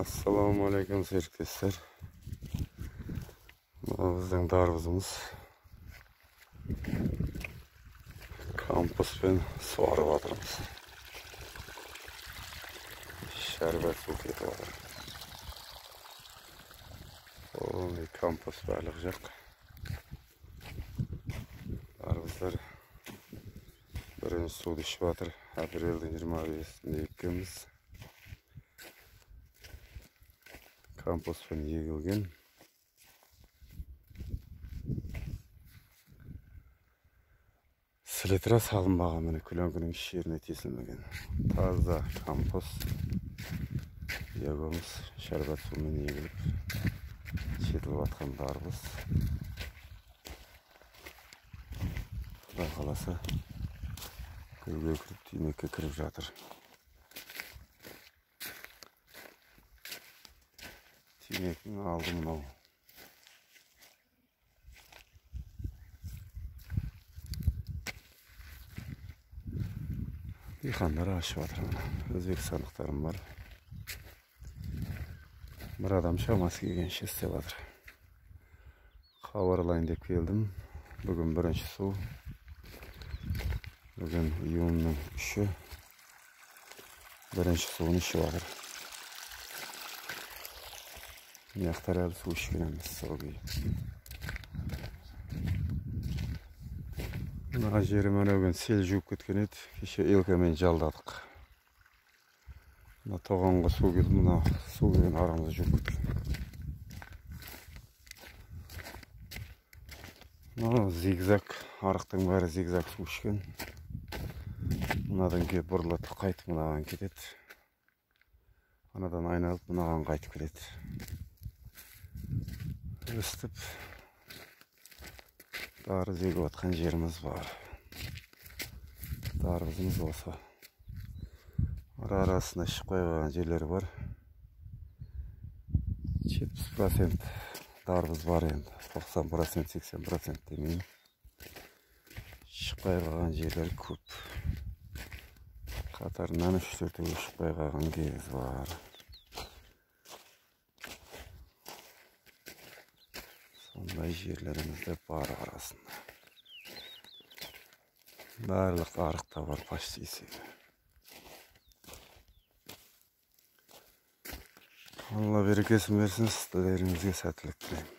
Ассалаумағалейкум серіктестер. Мына біздің дарбызымыз. Компостпен суарып жатырмыз. Шәрбәт су кетіп жатыр. Полный компост барлық жақ. Дарбыздар бірінші суды ішіп жатыр. Апрельдің 25-інде еккенбіз. Компостпен егілген. Селитра салынбаған, міне күләңкінің еш жеріне тесілмеген. Таза компост. Егіміз шәрбәт сумен егіліп, жетіліп жатқан дарбыз. Құдай қаласа гүлге кіріп, түймекке кіріп жатыр. Түймектің алды мынау. Диқандар ашып жатыр мына. Өзбекстандықтарым бар. Бір адам шамасы келгенше істеп жатыр. Хабарлайын деп келдім. Бүгін бірінші су. Бүгін июньнің 3-і. Бірінші суын ішіп жатыр. Мияқтар әлі су ішкен емес, сол күйі. Мына жері мынау сел жуып кеткен еді. Кеше елкамен жалдадық. Мына тоғанға су келді, мына су келген арамызды жуып кеткен. Мына зигзаг, арықтың бәрі зигзаг су ішкен. Мынадан келіп бұрылады, қайтып мынаған кетеді. Анадан айналып мынаған қайтып келеді. Өстіп дарбыз егіп жатқан жеріміз бар. Дарбызымыз осы. Ара-арасында шықпай қалған жерлер бар. 70% дарбыз бар енді. 90%, 80% демеймін. Шықпай қалған жерлер көп. Қатарынан 3-4 шықпай қалған кез бар. Сондай жерлеріміз де бар арасында. Барлық арықта бар почти есебі. Алла берекесін берсін, сіздеріңізге сәттілік тілеймін.